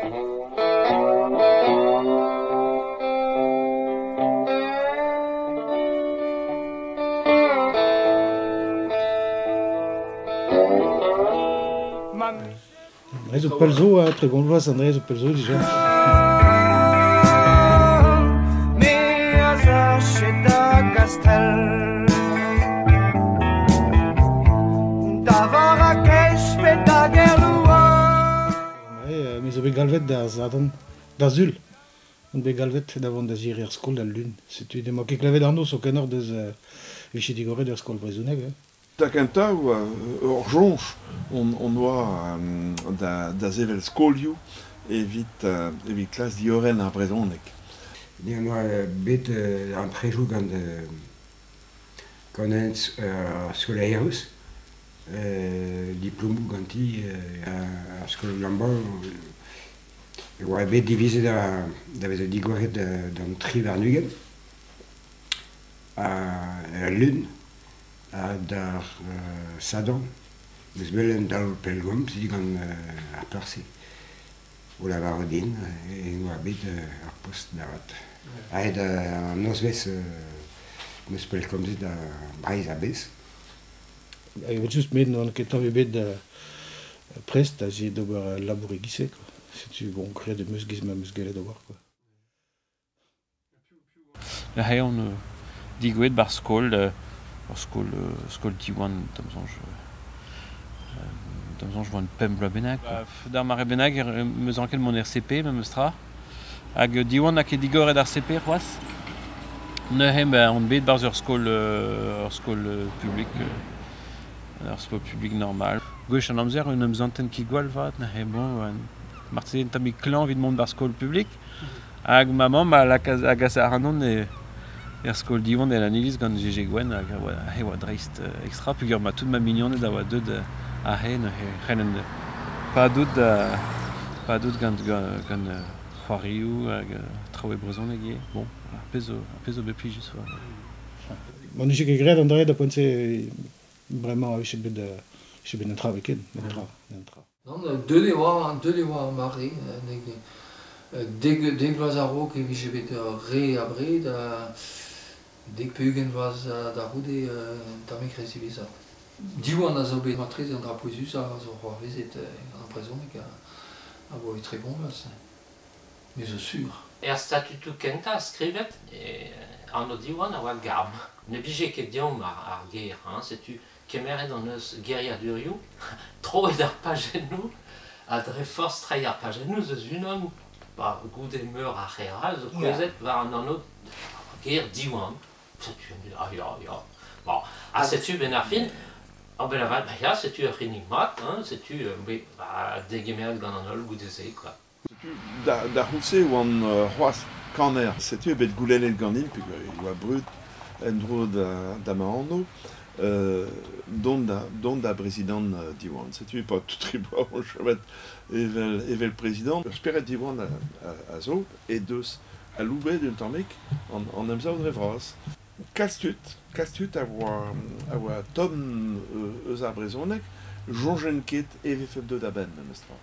André zo pell zo, hein, 30 vloaz, André zo pell zo dija. Me a sache da Gastell Da Varrakech pe da Gerlouan. Ouais, me zo bet galvet da Sadorn, da Sul. On bet galvet da vont da ziriñ ar skol d'al lun. Setu emañ ket klevet anv zo kenoc'h deus vije digoret ur skol brezhoneg. Hein. Da gentañ oa ur soñj on oa da sevel skolioù evit klas diorren ar brezhoneg. Ni on oa bet an prejoù gant gant ar skolaerez, diplomoù ganti ar skol Lambaol. E oa bet divizet da vezañ digoret d'an 23 al lun ha d'ar Sadorn. Eus bet un daol pellgomz gant ar peurse. O lavaret din e oa bet ar post da vat. Aet an nozvezh meus pellgomzet da Breizh a-bezh. Evel-just met n'oan ket tamm ebet prest da zi d'ober labour e-giz-se quoi. Setu bon, graet em eus giz ma 'm eus gellet ober quoi. Neuze on digouezhet 'barzh skol, ur skol skol Diwan da'm soñj da'm soñj 'oan pemp bloaz bennak. D'ar mare bennak em eus ranket mont er CP memes tra. Hag Diwan n'a ket digoret ar CP c'hoazh. Neuze ben, on bet 'barzh ur skol publik, ur skol publik normal. Gwech an amzer un em zanten ket gwall vat, neuze bon, marteze un tammig klañv evit mont 'barzh skol publik. Hag ma mamm a lakaas a gas ac'hanon er skol Diwan en Iliz gant GG Gwenn hag a oa dreist extra peogwir ma tout ma mignoned a oa deuet aze neuze c'hellen padout gant c'hoarioù hag traoù e brezhoneg ivez. Bon, ar pezh zo bet plijus. Ma nije ket graet an dra da poent-se bremañ a vije bet un tra ken, un tra, un tra. Non, deuet e oa ar mare, 10 vloaz a-raok e vije bet re abred, 90 vloaz da c'houde un tammig re ziwezhat. Diwan a zo bet marteze an dra pouezusañ a zo c'hoarvezet gant ar brezhoneg a oa 30 vloaz. Me zo sur. Er statutoù kentañ skrivet an Diwan a oa garm. Ne blije ket deomp ar ger, hein, setu kemeret hon eus geriadurioù, troet ar pajennoù, ha dre forzh treiñ ar pajennoù eus unan, ba, goude meur ar c'her zo kouezhet war an anv ger Diwan. Setu, ah ya, ya. Bon, ha setu ben ar fin, an ben avat, ba ya, setu ur c'hinnig mat, hein, setu ba, degemeret gant an holl goude-se, quoi. Setu da c'houlz-se oan c'hoazh kaner. Setu eo bet goulennet ganin, peogwir e oa brud en-dro da ma anv, dont da brezidant Diwan. Setu pa tout tri bloaz on chomet evel prezidant. Ur spered Diwan a zo e deus aloubet un tammig an emsav dre vras. Kalz tud a oa tomm eus ar brezhoneg, soñjen ket e vefe deuet a-benn memes tra.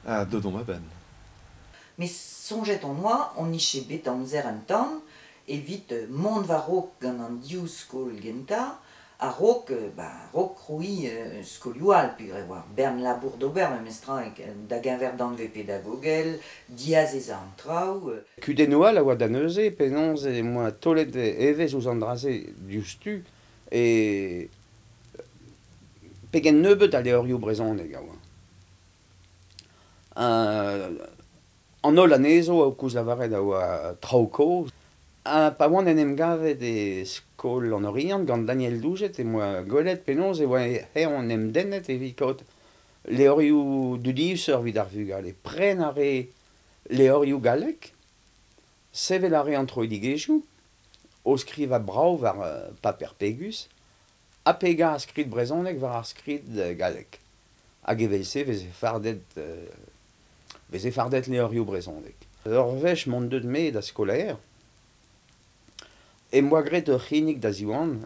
Ha deuet omp a-benn. Met soñjet on oa, on nije bet amzer an tamm evit mont war-raok gant an div skol gentañ, a-raok ba, a-raok krouiñ skolioù all, peogwir e oa bern labour d'ober memes tra da geñver danvez pedagogel, diazezañ an traoù. Kudennoù all a oa da neuze, penaos e moa taolet evezh ouzh an dra-se diouzhtu e pegen nebeut a levrioù brezhoneg a oa. An holl anezho a koulz lavaret a oa traoù kozh. Ha pa oan en em gavet e skol an Oriant gant Daniel Doujet e moa gwelet penaos e oa eñ en em dennet evit kaout levrioù dudiusoc'h evit ar vugale. Pren a re levrioù gallek, sevel a re an troidigezhioù, o skrivañ brav war paper pegus, ha pegañ ar skrid brezhoneg war ar skrid gallek. Hag evel-se veze fardet levrioù brezhoneg. Ur wech m'on deuet me da skolaer, em boa graet ur c'hinnig da Ziwan,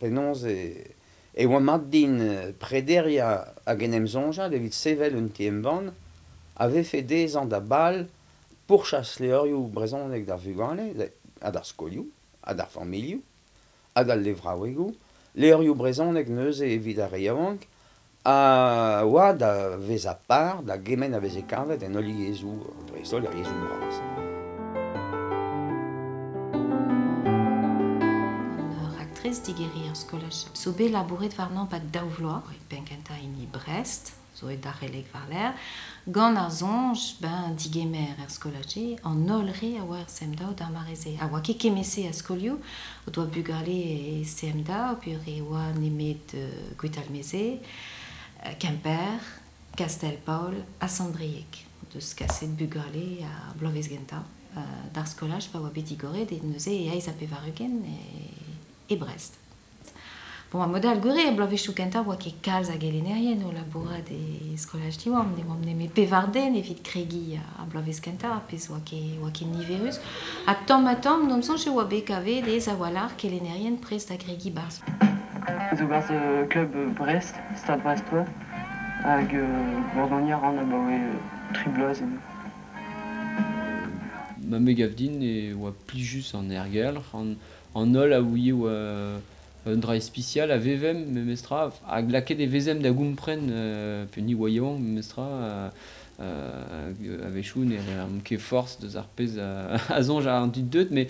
penaos e oa mat din prederiañ hag en em soñjal evit sevel un ti-embann a vefe dezhañ da bal pourchas levrioù brezhonek d'ar vugale, ha d'ar skolioù, ha d'ar familhoù, ha d'al levraouegoù, levrioù brezhonek neuze evit ar re yaouank, a oa da vezañ par da gement a veze kavet en holl yezhoù, dreist-holl er yezhoù bras. Raktres digeriñ ar skolaj. Zo bet labouret warnañ 'pad daou vloaz, penn-kentañ hini Brest, zo aet d'ar Releg war-lerc'h, gant ar soñj ben digemer er skolaj-se an holl re a oa er CM2 d'ar mare-se. A oa ket kement-se a skolioù, o doa bugale e CM2, pe re oa nemet Gwitalmeze, Kemper, Kastell-Paol ha Sant-Brieg. Deus kaset bugale ar bloavezh gentañ d'ar skolaj pa oa bet digoret e neuze e 88 e Brest. Bon, a mod all gwir eo, bloavezhioù kentañ oa ket kalz a gelennerien o labourat e skolaj Diwan, ne oamp nemet pevar den evit kregiñ ar bloavezh kentañ, ar pezh oa ket niverus. Ha tamm-ha-tamm, d'am soñj e oa bet kavet aes a-walc'h kelennerien prest da gregiñ 'barzh. Zo barzh klub Brest, Stad Brestois, hag bourdoniñ a ran abaoe tri bloaz eno. Ma me gav din e oa plijus an aergelc'h, an holl a ouie oa un dra ispisial a vevemp memestra, hag lakaet e vezemp da gompren pe ni oa yaouank memestra, a-wechoù ne reomp ket forzh deus ar pezh a soñj an dud deuet, met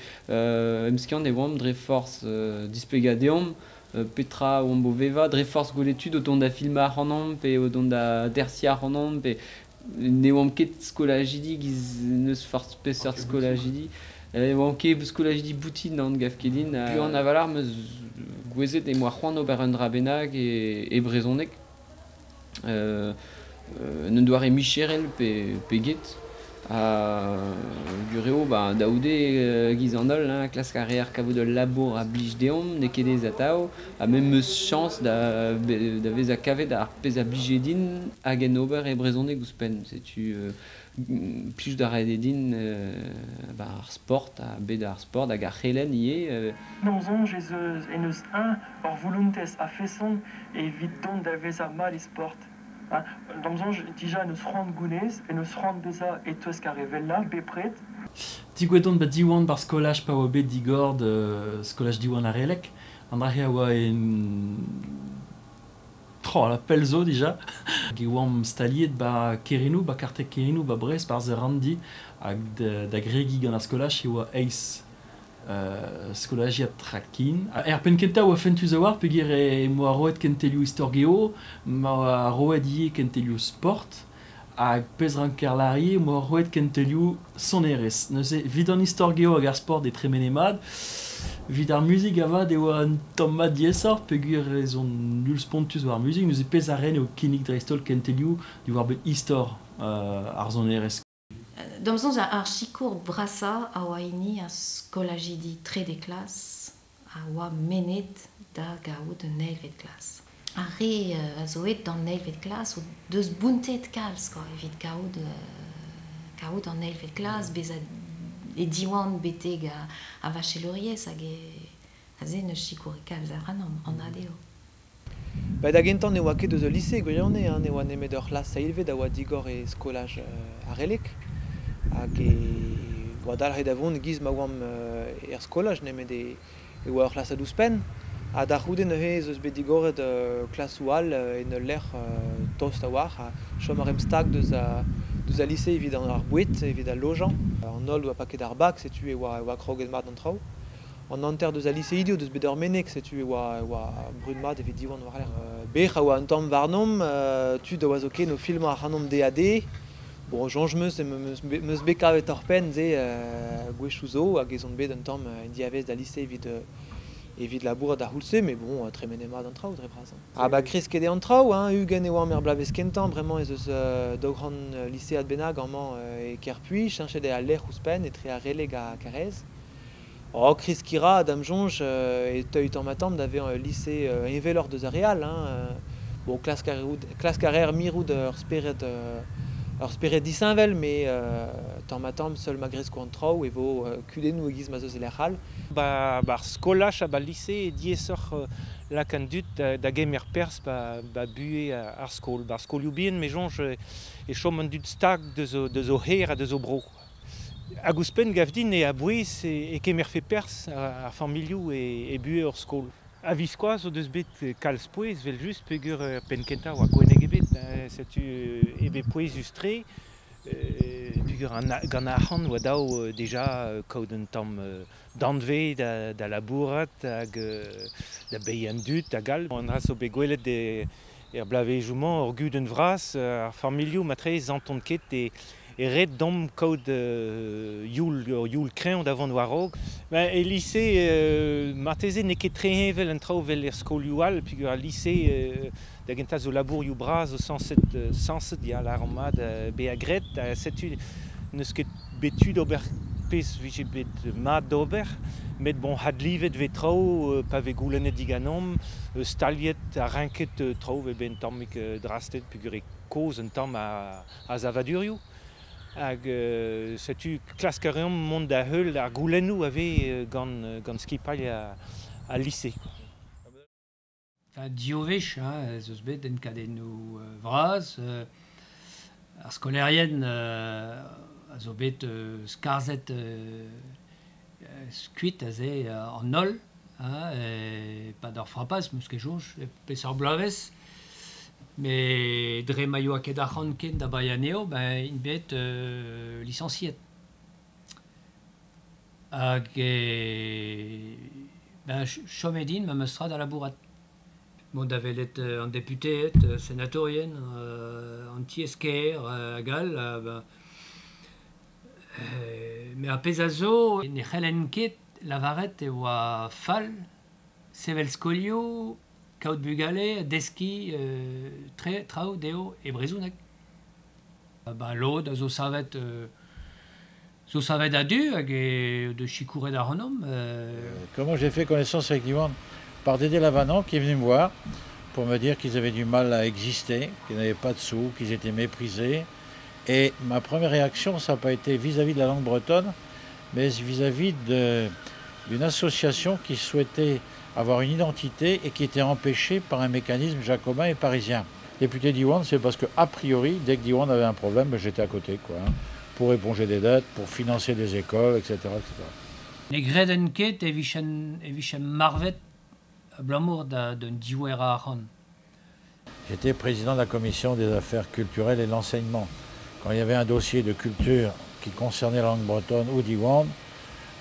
emskiant e oamp dre forzh displegañ deomp petra oamp o vevañ, dre forzh gwelet tud o tont da filmañ ac'hanomp pe o tont da dersiañ ac'hanomp, pe ne oamp ket skolajidi giz n'eus forzh peseurt skolajidi. Ne oamp ket skolajidi boutin nann gav ket din. Buan a-walc'h 'm eus gouezet em boa c'hoant ober un dra bennak e brezhoneg. En un doare micherel pe get. Ha gwir eo, ba, da c'houde giz an holl, hein, klask a reer kavout ul labour a blij deomp, n'eo ket aes atav. Ha me 'm eus chañs da vezañ kavet ar pezh a blije din hag en ober e brezhoneg ouzhpenn. Setu plijout a rae din ar sport, ha bed ar sport hag ar c'helenn ivez. D'am soñj ez eus en deus eñ ur volontez a-feson evit dont da vezañ mat e sport. D'am soñj dija en deus c'hoant gounez, en deus c'hoant bezañ e-touesk ar re wellañ bepred. Digouezet on ba Diwan ba'r skolaj pa oa bet digor da skolaj Diwan ar Releg. An dra-se a oa en Tro, la pell zo dija. Hag e oamp staliet ba Kerinoù, ba karter Kerinoù, ba Brest, barzh ar ranndi. Hag da gregiñ gant ar skolaj e oa eizh skolajiad trakin. Er penn kentañ oa fentus a-walc'h peogwir em boa roet kentelioù istor-geo, ma oa roet ivez kentelioù sport, hag pezh ranker lâriñ em boa roet kentelioù sonerezh. Neuze, evit an istor-geo hag ar sport e tremene mat, evit ar muzik avat e oa un tamm mat diaesoc'h peogwir ez on nul-spontus war ar muzik. Neuze pezh a ren eo kinnig dreist-holl kentelioù diwar-benn istor ar sonerezh. D'am soñj ar sikour brasañ a oa hini ar skolajidi trede klas a oa mennet da gaout un eilvet klas. Ar re a zo aet d'an eilvet klas o deus bountet kalz kwa evit kaout kaout an eilvet klas, bezañ e Diwan betek ar vachelouriezh hag aze n'eus sikouret kalz ac'hanomp, anat eo. Ba da gentañ ne oa ket eus ul lise e gwirionez, hein, ne oa nemet ur c'hlas seizhvet a oa digor e skolaj ar Releg. Hag e oa dalc'het da vont e-giz ma oamp er skolaj, nemet e oa ur c'hlasad ouzhpenn. Ha da c'houde neuze ez eus bet digoret klasoù all en ul lec'h tost a-walc'h ha chom a raemp stag deus al lise evit ar boued, evit al lojañ. An holl oa paket ar bak, setu e oa kroget mat an traoù. An hanter deus al liseidi o deus bet ur meneg, setu e oa brud mat evit Diwan war-lerc'h. Bec'h a oa un tamm warnomp, tud a oa zoken o filmañ ac'hanomp D&D. Bon, soñj 'm eus, 'm eus bet kavet torr-penn se gwechoù zo hag ez on bet un tamm en diavaez d'al lise evit labourat d'ar c'houlz-se, met bon, tremenet mat an traoù dre vras. Ha ba kresket eo an traoù, hein, 20 e oamp er bloavezh kentañ, bremañ ez eus 200 lisead bennak amañ e Kerpuilh, cheñchet eo al lec'h ouzhpenn etre ar Releg ha Karaez. Oh, kreskiñ 'ra, da'm soñj, e teuy tamm-ha-tamm da vezañ ul lise heñveloc'h deus ar re all. Hein. Bon, klask a reer mirout ur spered Ur spered disheñvel, met tamm-ha-tamm, seul ma gresko an traoù e vo kudennoù e-giz ma 'z eus e lec'h all. Ba ar skolaj ha ba lise e diaesoc'h lak an dud da gemer perzh ba buhez ar skol. Ba ar skolioù bihan, me soñj, e chom an dud stag deus o c'hêr ha deus o bro. Hag ouzhpenn gav din eo a-bouez e kemerfe perzh ar familhoù e buhez ur skol. A-viskoazh o deus bet kalz pouez evel-just peogwir penn-kentañ oa gwenneg ebet. Setu eo bet pouezus-tre peogwir gant arc'hant oa dav deja kaout un tamm danvez da labourat hag da baeiñ an dud hag all. An dra zo bet gwelet er bloavezhioù-mañ ur gudenn vras ar familhoù matreze 'santont ket e ret deomp kaout youl, ur youl kreñv da vont war-raok. E lise, marteze n'eo ket tre heñvel an traoù evel er skolioù all, peogwir al lise da gentañ zo labourioù bras zo sañset, ya, lâromp mat, bezañ graet. Setu n'eus ket bet tu d'ober pezh 'vije bet mat d'ober, met bon, adlivet 'vez traoù pa vez goulennet diganeomp, staliet ha renket traoù 'vez bet un tammig drastet peogwir eo kozh un tamm ar savadurioù. Hag setu klask a reomp mont da heul ar goulennoù a vez gant skipailh al lise. Enfin, div wech, hein, ez eus bet enkadennoù vras. Ar skolaerien a zo bet skarzhet skuit aze an holl, hein, e-pad ur frapaz, 'm eus ket soñj, peseurt bloavezh. Met dre ma yoa ket arc'hant ken da baeañ anezho, ben int bet lisañsiet. Hag ben chomet int memes tra da labourat. Mont da welet an deputeed, senatourien, an tiez-kêr hag all. Ben, met ar pezh a zo ne c'hellen ket lavaret e oa fall sevel skolioù, kaout bugale, deskiñ traoù dezho e brezhoneg. Ba lod a zo savet a-du hag eo deus sikouret ac'hanomp. Comment j'ai fait connaissance avec Diwan? Par Dédé Lavanant qui est venu me voir pour me dire qu'ils avaient du mal à exister, qu'ils n'avaient pas de sous, qu'ils étaient méprisés. Et ma première réaction, ça n'a pas été vis-à-vis de la langue bretonne, mais vis-à-vis d'une association qui souhaitait avoir une identité et qui était empêchée par un mécanisme jacobin et parisien. Député Diwan, c'est parce que, a priori, dès que Diwan avait un problème, ben, j'étais à côté, quoi, hein, pour éponger des dettes, pour financer des écoles, etc. etc. Ne greden ket e vichen marvet abalamour d'un diouer a arc'hant. J'étais président de la commission des affaires culturelles et de l'enseignement. Quand il y avait un dossier de culture qui concernait la langue bretonne ou Diwan,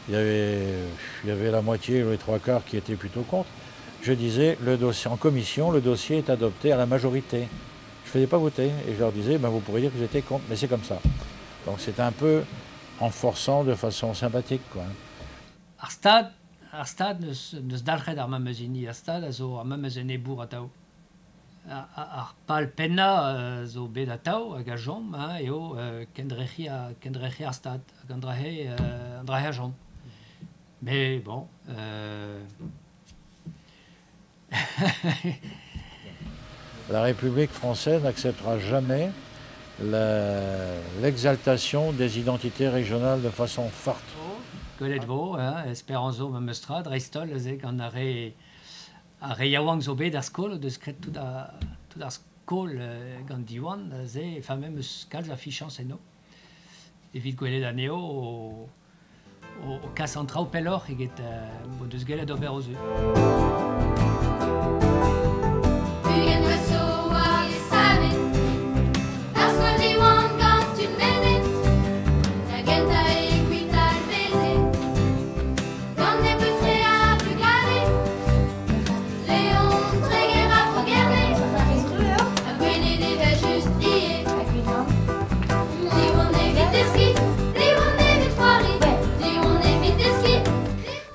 il y avait la moitié ou les trois quarts qui étaient plutôt contre. Je disais, le dossier, en commission, le dossier est adopté à la majorité. Je ne faisais pas voter et je leur disais, ben, vous pourrez dire que vous étiez contre, mais c'est comme ça. Donc c'était un peu en forçant de façon sympathique, quoi. Ar stad neus dalc'het ar memes hini, ar stad a zo ar memes enebour atav. Ar pal pennañ zo bet atav hag a chom, hein, eo kendrec'hiñ ar stad hag an drahe a chom. Mais bon... La République française n'acceptera jamais l'exaltation des identités régionales de façon forte. Gwelet vo, hein, Esperanzo memestra, dreist-holl aze gant ar re yaouank zo bet ar skol, deus graet tout ar skol gant Diwan, aze, enfin même eus kalz a fichañs eno. Evit gwelet anezho o kas an traoù pelloc'h eget o deus gellet ober o zu.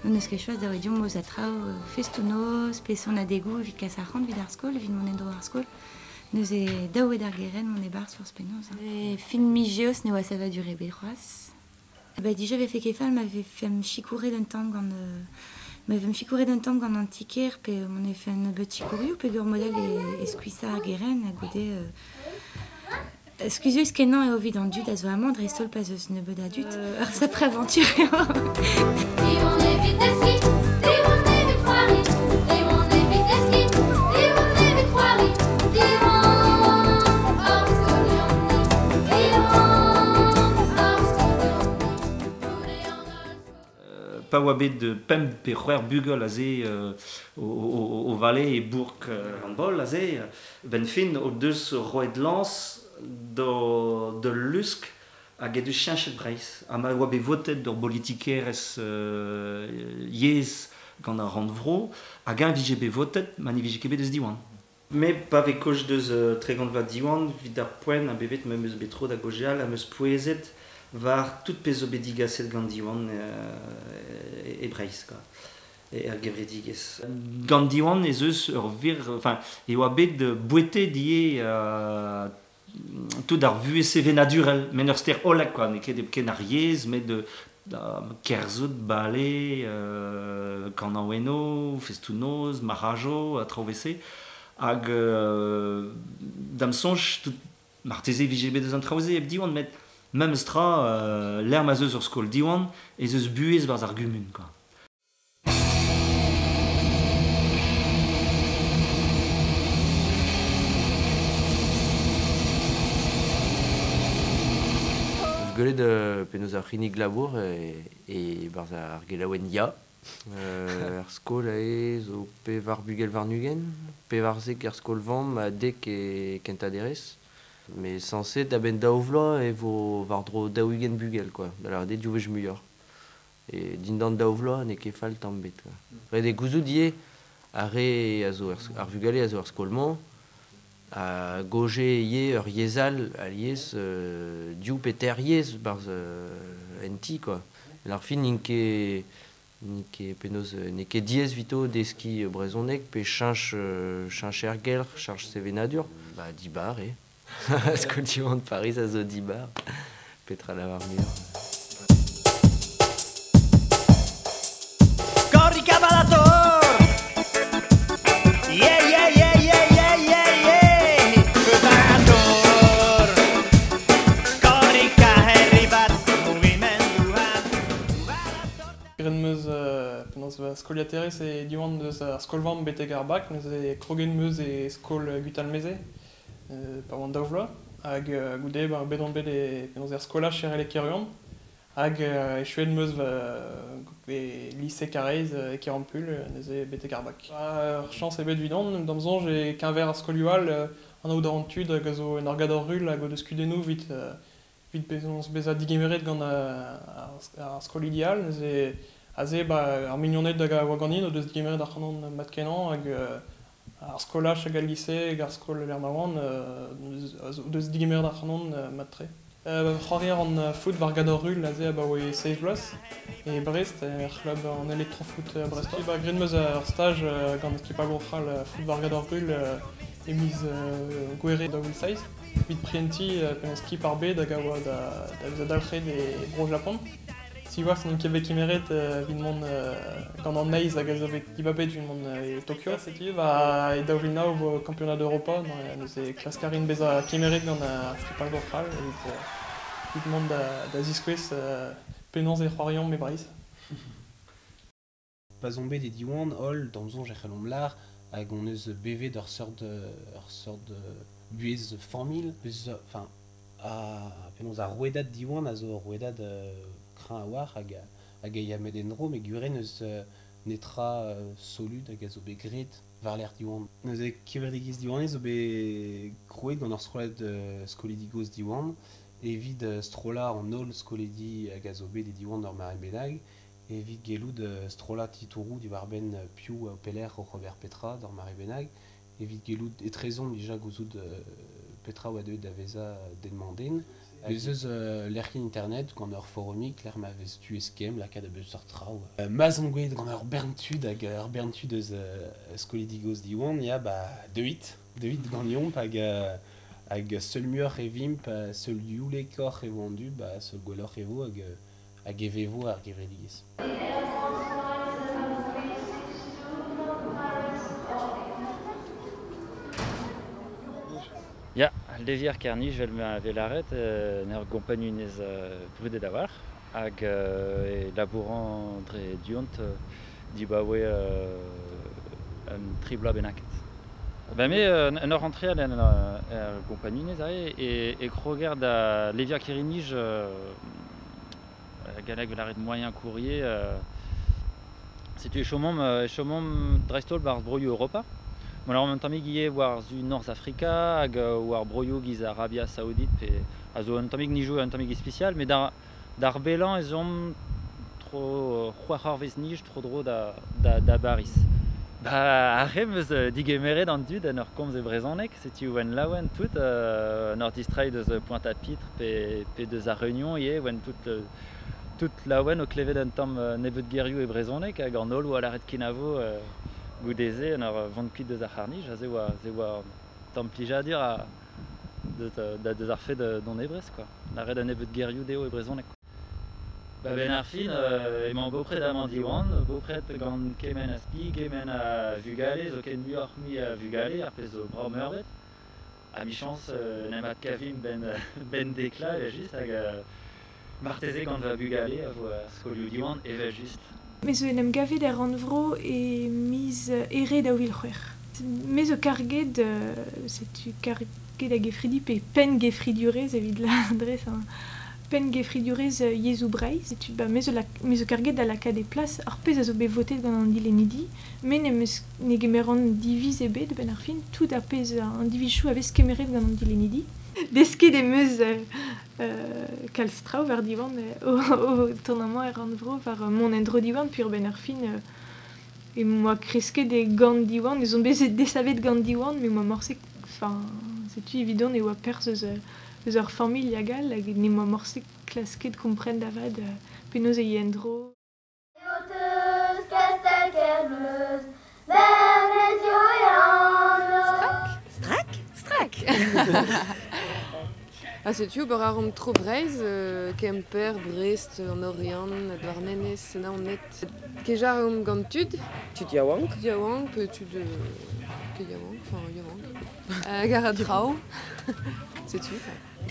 Neus ket choaz da oa diomp oz a traoù festoù-noz, peson a degoù evit kas arc'hant evit ar skol, evit mont en-dro ar skol. Neuze daou eo d'ar geren mont e-barzh forzh penaos. Fin miz geoz ne oa savadur ebet c'hoazh. Ba dija vefe ket fall ma vefemp sikouret un tamm gant ma vefemp sikouret un tamm gant an ti-kêr pe mont efe un nebeud sikourioù peogwir model e skuizhañ ar geren ha goude Skuizhus kenañ eo evit an dud a zo amañ dreist-holl pa 'z eus nebeut a dud. Ur sapre avantur eo. Diwan evit deskiñ, Diwan evit c'hoari, Diwan evit deskiñ, Diwan evit c'hoari, Diwan hor skolion-ni, Diwan hor skolion-ni. Pa oa bet pemp pe c'hwec'h bugel aze o vale e bourk handball aze, ben fin o deus roet lañs d'o lusk hag e deus cheñchet Breizh. Ha ma oa bet votet d'ur bolitikerezh yezh gant ar rannvro, hag eñ vije bet votet ma ne vije ket bet eus Diwan. Me pa vez kaoz deus 30 vloaz Diwan, evit ar poent a bevet ma 'm eus bet tro da gaozeal am eus pouezet war tout pezh zo bet digaset gant Diwan e Breizh, quoi. Er gevredigezh. Gant Diwan ez eus ur wir, enfin, e oa bet bouetet ivez tout ar vuhez sevenadurel, met ur ster hollek, quoi, n'eo ket hepken ar yezh, met kerzhout, bale, kanaouennoù, festoù-noz, marc'hajoù, ha traoù evel-se. Hag da'm soñj, tout marteze e vije bet eus an traoù-se hep Diwan, met memes tra, lec'h ma 'z eus ur skol Diwan, ez eus buhez barzh ar gumun, quoi. Eus gwelet penaos ar c'hinnig labour e barzh ar gelaouenn Ya. Er skol aze zo pevar bugel warn-ugent, pevarzek er skol-vamm ha dek e kentañ derez. Met sañset a-benn daou vloaz e vo war-dro 40 bugel, quoi. Da lavaret eo div wech muioc'h. E dindan daou vloaz n'eo ket fall tamm ebet, quoi. Ret eo gouzout ivez ar re a zo ar vugale a zo er skol-mañ a gaoje ivez ur yezh all alies div pe teir yezh barzh en ti, quoi. En ar fin n'int ket n'int ket penaos n'eo ket diaes evito deskiñ brezhoneg pe cheñch cheñch aergelc'h, cheñch sevenadur. Ba dibar eo. Skol Diwan Pariz a zo dibar. Petra lavar muioc'h. Corri cavalator! Yeah, yeah, yeah, yeah, yeah, yeah, yeah! Preparator! Korrika herri bat, mugimenduan. Graet 'm eus penaos va skoliataerez e Diwan deus ar skol-vamm betek ar bak, neuze kroget 'm eus e skol Gwitalmeze. Pa oan daou vloaz hag goude ba bet on bet e penaos er skolaj e Relek-Kerhuon hag echuet 'm eus e lise Karaez e Kerampul neuze betek ar bak. Ur chañs ebet evidon, da'm soñj e-keñver ar skolioù all anaout a ran tud hag a zo en ur gador-ruilh hag o deus kudennoù evit evit penaos bezañ digemeret gant ar skolidi all neuze aze ba ar mignoned hag a oa ganin o deus digemeret ac'hanon mat-kenañ hag ar skolaj hag al lise hag ar skol lec'h ma oan o deus digemeret ac'hanon mat-tre. C'hoari a ran foot war gador-ruilh aze abaoe seizh vloaz e Brest, er c'hlub an Electrofoot Brest. Ba graet 'm eus ur staj gant skipailh Bro-C'hall foot war gador-ruilh e miz Gouere 2007 evit prientiñ penaos kip ar bed hag a oa da vezañ dalc'het e Bro-Japon. Siwazh n'on ket bet kemeret evit mont gant an eizh hag a zo bet dibabet evit mont e Tokyo. Setu ba e 2009 vo kampionad Europa, neuze klask a rin bezañ kemeret gant ar skipailh Bro-C'hall evit mont da ziskouez penaos e c'hoariomp e Breizh. Pa 'z omp bet e Diwan holl, da'm soñj e c'hellomp lâr hag hon eus bevet ur seurt ur seurt buhez familh. Enfin, ha penaos ar rouedad Diwan a zo ur rouedad kreñv a-walc'h hag hag a ya met en-dro met gwir eo n'eus netra solud hag a zo bet graet war-lerc'h Diwan. Neuze kevredigezh Diwanez zo bet krouet gant ur strollad skolidi gozh Diwan evit strollañ an holl skolidi hag a zo bet e Diwan ur mare bennak evit gellout strollañ titouroù diwar-benn piv ha pelec'h oc'h ober petra d'ur mare bennak evit gellout etrezomp dija gouzout petra oa deuet da vezañ den-mañ-den. Ez eus lec'hienn internet gant ur forumig lec'h ma vez tu eskemm lakaat a bep seurt traoù. Ma 'z on gwelet gant ur bern tud hag ur bern tud eus skolidi gozh Diwan, ya ba deuit, deuit ganeomp hag hag seul muioc'h e vimp, seul youlekoc'h e vo an dud, ba seul gwelloc'h e vo hag hag e vevo ar gevredigezh. Ya, levier kernij vel ma vel arret n'er gompagnunez brudet a war hag e labouran dre diont dibaoe un tribla bennaket. Ben me, en ur rentreal en er gompagnunez ae, e kroger da levier kernij galleg vel arret moyen courrier setu e chomomp dreistol bar broioù Europa. Bon, alors, en même temps, ivez war zu North Afrika hag war broioù giz Arabia Saoudite pe a zo un tammig nijoù un tammig ispisial, met d'ar belan ez omp tro c'hwec'h eurvezh nij tro dro da Baris. Ba ar re meus digemeret an dud en ur komz e brezhoneg, setu oan laouen tout en ur distreiñ deus Pointe-à-Pitre pe deus ar Réunion ivez oan tout laouen o klevet un tamm nebeut gerioù e brezhoneg hag an holl oa lâret kenavo goudeze en ur vont kuit deus ar c'harnij, aze oa tamm plijadur a deus ar fed d'on ebrez, quoi. Lâret un nebeut gerioù dezho e brezhoneg. Ba ben ar fin, emañ bopred amañ Diwan, bopred gant kement a spi, kement a vugale, zo ken muioc'h mui a vugale, ar pezh zo brav meurbet. Ha michañs n'emañ kavim ben dekla evel just hag marteze gant va bugale a vo ar skolioù Diwan evel just. Me zo en em gavet er rannvro e miz ere da vil c'hwec'h. Me zo karget, setu karget hag efridi pe penn gefridurez evit la adres, hein. Penn gefridurez yezhoù Breizh, setu ba me zo karget da lakaat e plas ar pezh a zo bet votet gant an dilennidi, me ne gemeran diviz ebet ben ar fin, tout ar pezh an divizoù a vez kemeret gant an dilennidi. Desket em eus kalz traoù war Diwan o tournamant er rannvro war mont en-dro Diwan pur ben ar fin e moa kresket e gant Diwan, ez on bet desavet gant Diwan, me moa morse, enfin, setu evidon e oa perzh eus ur familh hag all hag ne moa morse klasket kompren da vat penaos e en-dro. Strak? Strak! Ah, setu ober a ran tro Breizh, Kemper, Brest, an Oriant, Douarnenez, Naoned. Kejar omp gant tud. Tud yaouank. Tud yaouank, pe tud ket yaouank, enfin yaouank. Gar a draoù. Setu.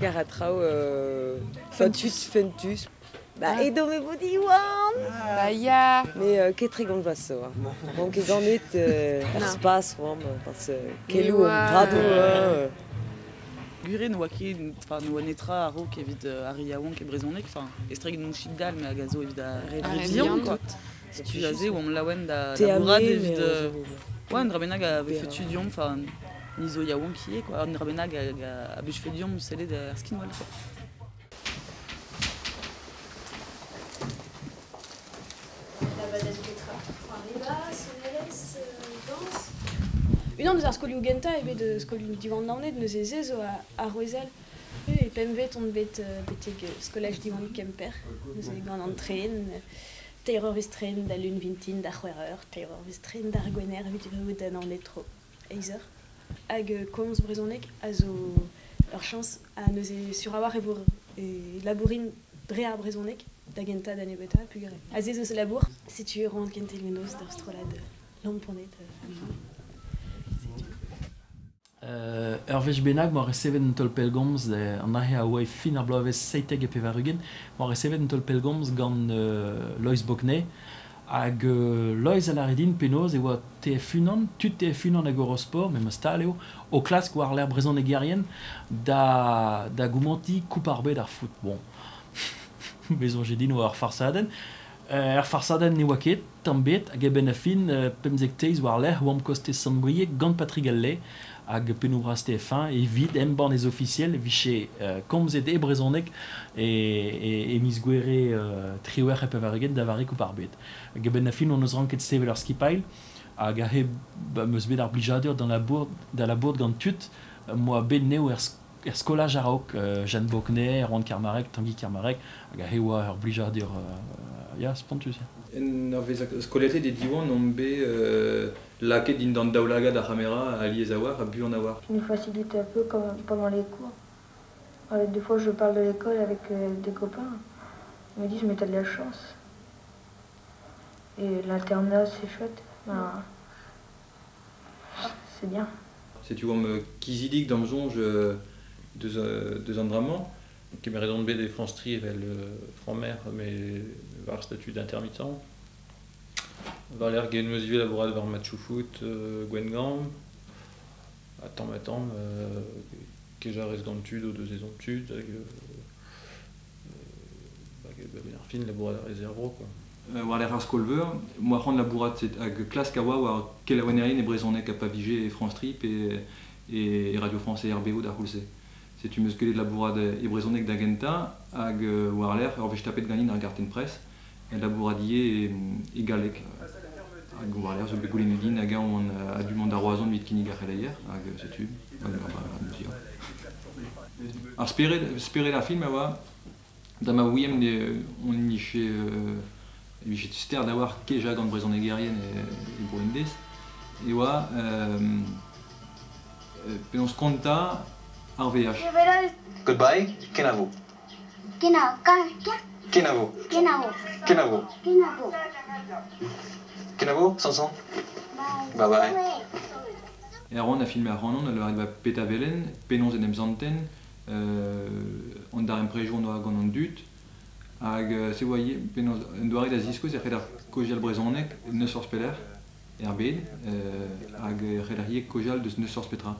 Gar a traoù, fentus. Fentus. Ba, edo me vo Diwan. Ba ya. Mais ket tre gant vaso. Bon, ket ganet ar spas, oamp, parce kelou an drado. Gure n'oa ket, enfin, n'oa netra a-raok evit ar yaouank e brezhoneg, enfin, estreg n'on chik dal, me hag a zo evit ar re vihan, quoi. Setu aze oamp laouen da labourat evit... Ouais, an dra bennak a vefe tu diomp, enfin, ni zo yaouank ivez, quoi. An dra bennak a bejfe diomp sellet ar skinwel, quoi. Unan eus ar skolioù gentañ eo bet skolioù Diwan Naoned neuze se zo ar Rouezel. E pemvet on bet betek skolaj Diwan Kemper, neuze gant an tren, teir eurvezh tren da lun vintin da c'hwec'h eur, teir eurvezh tren d'ar Gwener evit erruout da Naoned tro eizh eur. Hag komz brezhoneg a zo ur chañs ha neuze sur a-walc'h e vo e labourin dre ar brezhoneg da gentañ da nebeutañ pugure. Aze zo labour, setu ran kentelioù noz d'ur strollad lamponed. Ur wech bennak moa resevet un taol pellgomz an aze a oa e fin ar bloavezh seitek e pevar-ugent, moa resevet un taol pellgomz gant Loeiz Bokne hag Loeiz a lâre din penaos e oa TF1, tud TF1 hag Eurosport, memes stal eo, o klask war l'air brezhonegerien da goumantiñ koup ar bed ar foot. Bon, bezoñ din oa ur farsadenn. Ar farsadenn ne oa ket, tamm bet, hag eben a fin pemzek teiz war lec'h oamp kostez Sant-Brieg gant Patrick Allais hag pennoù bras TF1 evit embann ez ofisiel viche komzet e brezhoneg e miz Gouere triwec'h e pevar-ugent da vare koup ar bed. Hag eben a fin on eus ranket sevel ur skipailh hag aze meus bet ar blijadur da labour gant tud moa bet neo er skolaj a-raok, Jeanne Bokne, Erwan Kermarek, Tanguy Kermarek, hag aze oa ur blijadur ya, spontus. En ur vez skoliatet e Diwan on bet laket dindan daoulagad ar c'hamera alies a war, a buan a war. Tu nous facilite un peu comme pendant les cours. Des fois je parle de l'école avec des copains, ils me disent mais t'as de la chance. Et l'internat c'est chouette, ben, c'est bien. Setu oamp kizidik d'am soñj deus an dra-mañ. Kemeret on bet e France Tri evel franc-maire, mais war statut d'intermittent. War l'er get meus ivez labourat war matchoù foot Gwengamp. A tamm ha tamm, kejañ rez gant tud o deus ezhomm tud hag hag ar fin labourat a rez er vro, quoi. War l'er ar skol-veur, moa c'hoant labourat set hag klask a oa war kelaouennerien e brezhoneg ha pa vije e France Tri pe e Radio France e RBO d'ar c'houlz-se. Setu meus gellet labourat e brezhoneg da gentañ hag war l'er ur wech tapet ganin ar gartenn press labourat ivez e galleg. Hag war l'er zo bet goulennet din hag eñ oan a-du mont da Roazhon evit kinnig ar c'heleier hag setu hag neuze ya. Ar spered ar film a oa da ma ouiemp on nije e vije ster da war kejañ gant brezhonegerien e Bro-Indez e oa penaos kontañ ar veaj. Goodbye, kenavo. Kenavo. Kenavo. Kenavo. Kenavo. Kenavo. Kenavo, Samson. Bye bye. Erwan a filme ac'hanon, a lavaret va petavelen, penaos en em zanten, an daremprejoù on oa gant an dud, hag se oa ivez penaos un doare da ziskouez e c'hell ar kaozeal brezhoneg neus forzh pelec'h er bed, hag e c'hell ar ivez kaozeal deus neus forzh petra.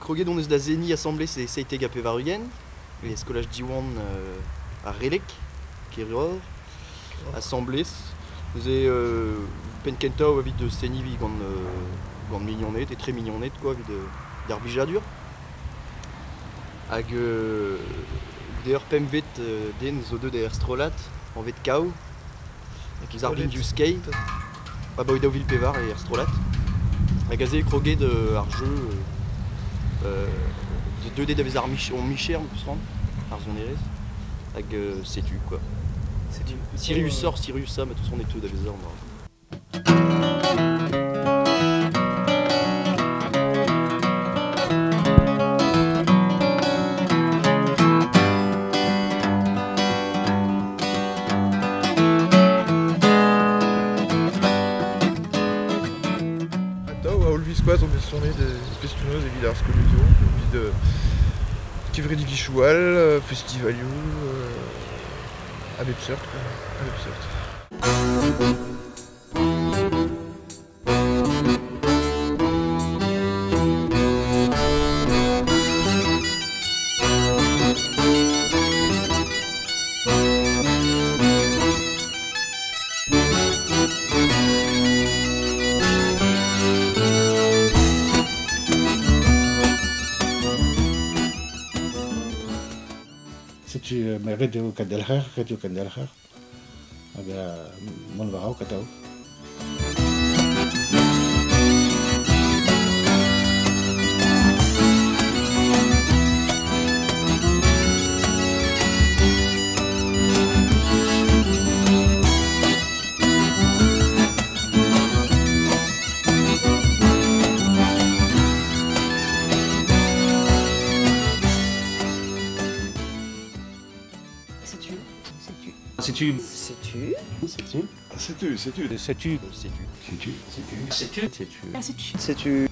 Kroget on eus da seniñ asambles e seitek ha pevar-ugent, e skolaj Diwan ar Relek, Keror, asambles. Neuze penn kentañ evit seniñ gant mignoned, etre mignoned quoi, evit d'ar blijadur. Hag goude ur pempvet den zo deuet er strollad, anvet Kaou, eus ar binioù skei, abaoe 2004 er strollad. Hag aze kroget ar jeu deuet da vezañ ar micher peus c'hoant, ar sonerezh, hag setu quoi. Setu. Siriusoc'h, siriusañ, ma tout on e teu da vezañ ma. Atao, a holl-viskoazh on bet sonet e festoù-noz evit ar skolioù, evit kevredigezhioù all, festivalioù, a bep seurt, quoi, a bep seurt. Setu ma ret eo Kendelc'her, ret eo Kendelc'her, hag mont war-raok atav. Sais-tu? Sais-tu? Sais-tu? Sais-tu? Sais-tu? Sais-tu? Sais-tu? Sais-tu? Sais-tu? Sais-tu? Sais-tu? Sais-tu? Sais-tu?